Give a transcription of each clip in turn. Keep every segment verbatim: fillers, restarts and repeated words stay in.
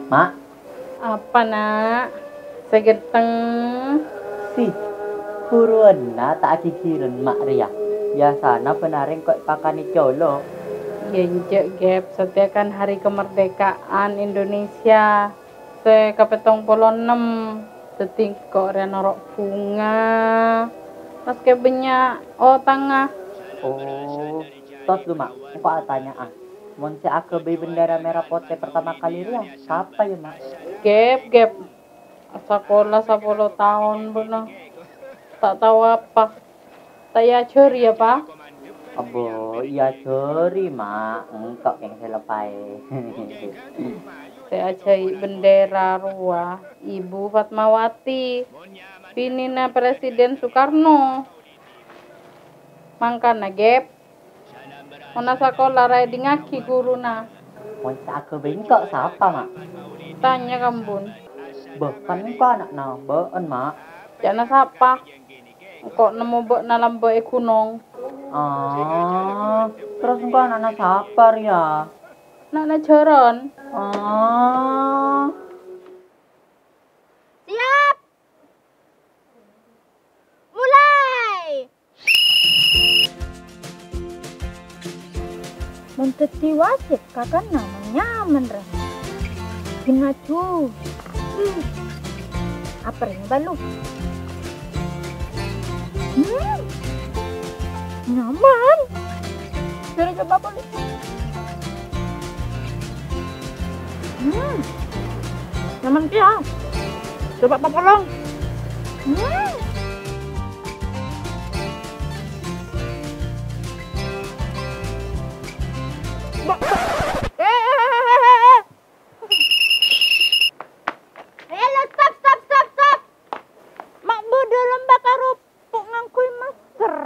Ma'. Apa, Na'? Sè ghentheng? Si, buruwânna ta' agigiren, Ma', rèya. Biyasana bân arèng ko' èpakanè colo'. Iyâ, enjâ', Gep. Satèya kan hari kemerdekaan Indonesia sè kapèttong polo ennem. Dhâddhi engko' rèya noro' bhunga, maskè bânnya' otangnga. Oh, tos, lu, Ma', engko' atanya'a. Mon sè aghâbây bendera merah potè pertama kali rèya, sapa, yâ, Ma'? Gep, Gep. Asakola sapolo taon bâ'na. Ta' tao apa. Ta' èajhâri, yâ, Pa? Abbo, èajhâri, Ma'. Engko' kèng sè lepaè. Sè ajhâi bendera rowa Ibu Fatmawati, binèna Presiden Soekarno. Mangkana, Gep, mon asakola ra èdingngaghi ghuruna. Mon sè aghâbây engko' sapa, Ma'? Tanya ka embun. Bâh, kan engko' ana'na bâ'en, Ma'. Ca'na sapa? Engko' nemmo bâ'na lambâ' è ghunong. Ah, terros engko' ana'na sapa rèya? Ana'na Jaran. Ah. Siap! Mulai! Mon dhâddhi wasèt, kakana mon nyaman, ra. Bin maju. Hmm. Apa rèya, Balu? Hmm. Nyaman. Sini coba, Balu. Hmm. Nyaman, Pia. Coba, Pak Polong. Hmm. Ba-, eh, eh, eh, eh, eh. Hello, stop, stop, stop, stop. Ma' bâdâ lomba karopok ngangghuy masker.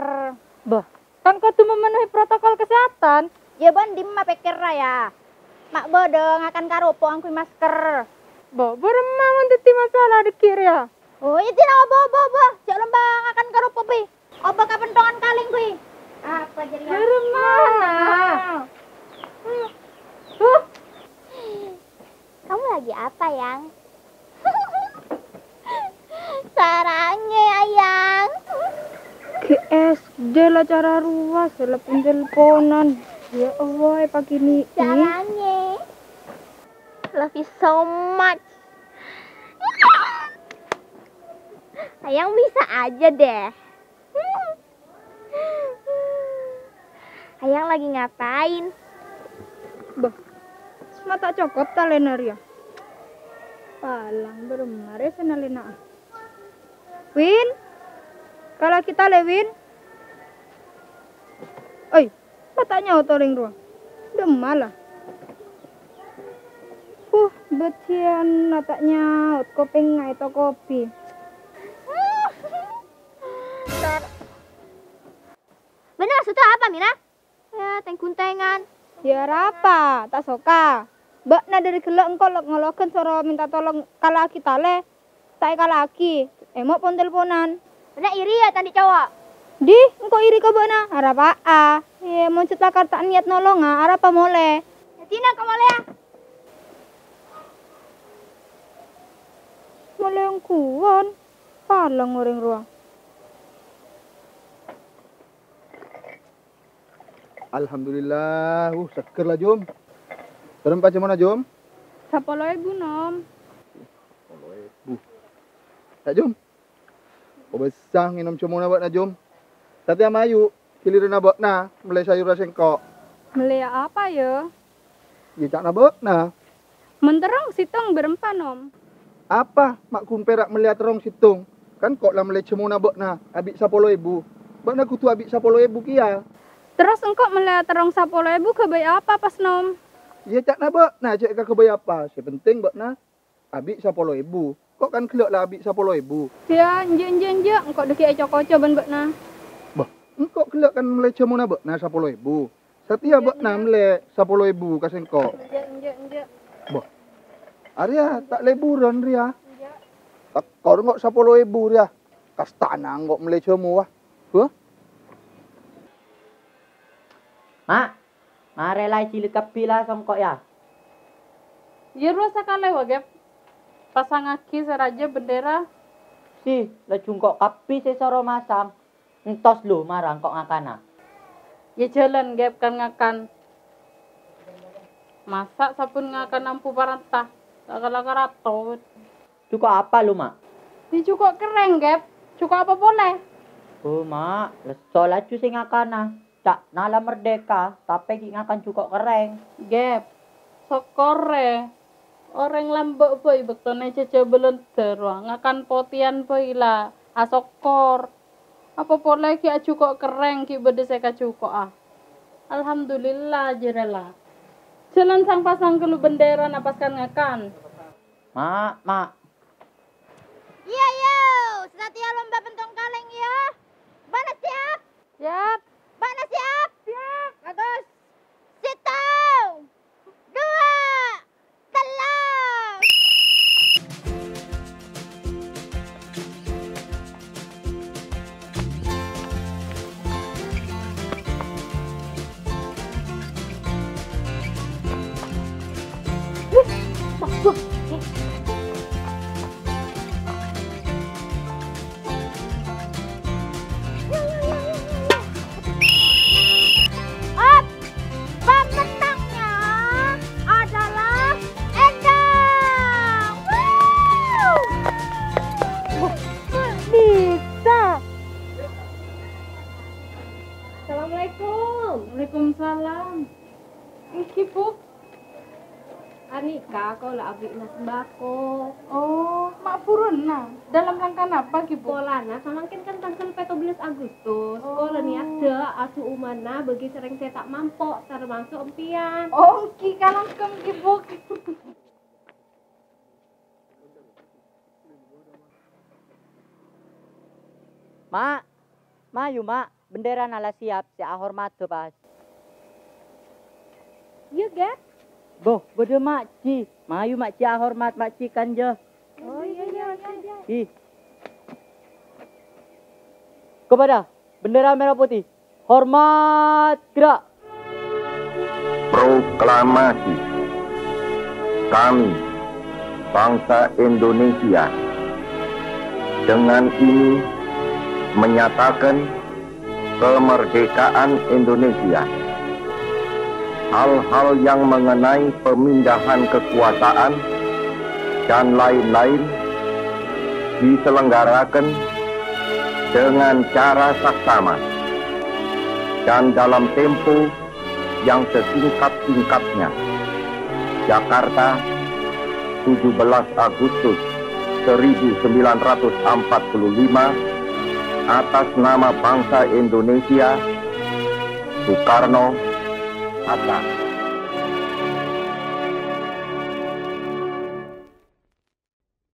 Bâh, kan kodhu memenuhi protokol kesehatan. Yâ, bân dimma pèkkèrra, yâ? Ma' bâdâ ngakan karopok ngangghuy masker. Bâh, bârâmma mon dhâddhi masalah dhâggi' rèya? Oh, iyâ, dinah, bâh, bâh, bâh. Jhâ' lomba ngakan karopok, bhi. Oba kapentongan kalèng, bhi. Apa jârèya? Bârâmma? Huh. Kamu lagi apa, Yang? Sarangè, Ayang. G S D la cara rowa, sè telepon-teleponan. Ya Allah, èpakènè'è. Sarangè. Love you so much. Ayang bisa aja deh. Ayang lagi ngapain? Bâh, ma' ta' cokop talèna rèya? Palang bârâmma rè sè nalèna'a. Win, kala'aghi talè, Win. Oi, ma' ta' nyaot orèng rowa? Dimma la? Huh, bâdhiyânna ta' nyaot, kopèngnga ètokobi. Bâ'na maksodda apa, Mira? Ya, tèng-ghuntengan. Ya, arapa? Ta' soka. Bâ'na dâri ghellâ' engko' lok-, ngologân soro mènta tolong kala'aghi talè. Ta' èkala'aghi. Èmo' pon-teleponan. Bâ'na iri ya, ta' andi' cowo'? Dih, engko' iri ka bâ'na. Arapa'a? Yâ, mon jhât lakar ta' niyat nolonga, arapa molè? Dâddhina engko' molèya. Molè ongghuwân. Palang orèng rowa. Alhamdulillah, uh, seger la, Jum. Bârâmpa cemmona, Jum? Sapolo èbu, Nom. Sapolo èbu. Ya, Jum. Kobâsa ngènom cemmona bâ'na, Jum. Satèya mayu, ghiliranna bâ'na mellè sayurra sèngko'. Mellèya apa, yâ? Yâ, ca'na bâ'na. Mon terrong sèttong bârâmpa, Nom? Apa, ma' ghun pèra' mellèya terrong sèttong? Kan ko' la mellè cemmona bâ'na, abi' sapolo èbu. Bâ'na kodhu abi' sapolo èbu kèya. Terros engko' mellèya terrong sapolo èbu ghâbây apa pas, Nom? Yâ, ca'na bâ'na jhâ' èkaghâbây apa. Sè pentèng bâ'na abi' sapolo èbu. Ko' kan ghellâ' la abi' sapolo èbu. Yâ, enjâ', enjâ', enjâ'. Engko' dâggi' èco-koco bân bâ'na. Bâh, engko' ghellâ' kan mellè cemmona bâ'na sapolo èbu. Satèya bâ'na mellè sapolo èbu ka sèngko'. Enjâ', enjâ', enjâ'. Bâh. Arèya ta' lèburân rèya. Enjâ'. Tekor engko' sapolo èbu rèya. Kastana engko' mellè jamu, wah. Huh? Ma', marè la èjilid kabbhi la sèngko' yâ. Iyâ, rowa sakalè, wa, Gep. Pasangngaghi sè rajâ bendera. Si, la jhungko' kabbhi sè soro masang. Entos lu mara engko' ngakana. Iyâ, jhâlân, Gep, kan ngakan. Masa' sabbhân ngakan ambu paranta? La kala karatot. Jhungko' apa lu, Ma'? Iyâ, jhungko' kerrèng, Gep. Jhungko' apa polè? Oh, Ma', lesso laju sè ngakana. Ca'na la merdeka, tapè ghi' ngakan jhungko' kerrèng. Gep, sokkorè. Orèng lambâ' bhâi bâktona è jhâjhâ Bâlândhâ rowa ngakan potèyan bhâi la asokkor. Apa polè ghi' ajhungko' kerrèng ghi' bâdâ sè kajhungko'a. Alhamdulillah, jârèya la. Jhâlân sang-pasang ghâllu bendera na' pas kan ngakan. Ma', Ma'. Iyâ, iyâ, satèya lomba pentong kalèng, iyâ. Bâ'na siap? Siap. Bâ'na siap? Siap. Bagus. Sèttong, duwâ', tello'. Up, pemenangnya adalah Endang. Wuh. Bisa. Assalamualaikum. Waalaikumsalam. Èngghi, Bu. Anèka kaulâ aberri'na sembako. Oh, ma' buruwânna. Dalam rangka napa, Ghi, Bu? Polana samangkèn kan tangghâl pèttobellâs Agustus. Oh. Kaulâ niyaddhâ asu umana bagi sareng sè ta' mampo', tamaso' empèyan. Oh, èngghi, kalangkong, Ghi, Bu. Ma', mayu, Ma', bendèrana la siap, sè ahormat bâ pas. Iyâ, Gep. Bo, bâdâ Ma' Ji. Mayu Ma' Ji ahormat Ma' Ji kanja. Oh, iyâ, iyâ, iyâ. Ih. Kepada bendera merah putih. Hormat, gerak! Proklamasi. Kami, bangsa Indonesia, dengan ini menyatakan kemerdekaan Indonesia. Hal-hal yang mengenai pemindahan kekuasaan dan lain-lain diselenggarakan dengan cara saksama dan dalam tempo yang sesingkat-singkatnya. Jakarta, tujuh belas Agustus seribu sembilan ratus empat puluh lima, atas nama bangsa Indonesia, Soekarno, Hatta.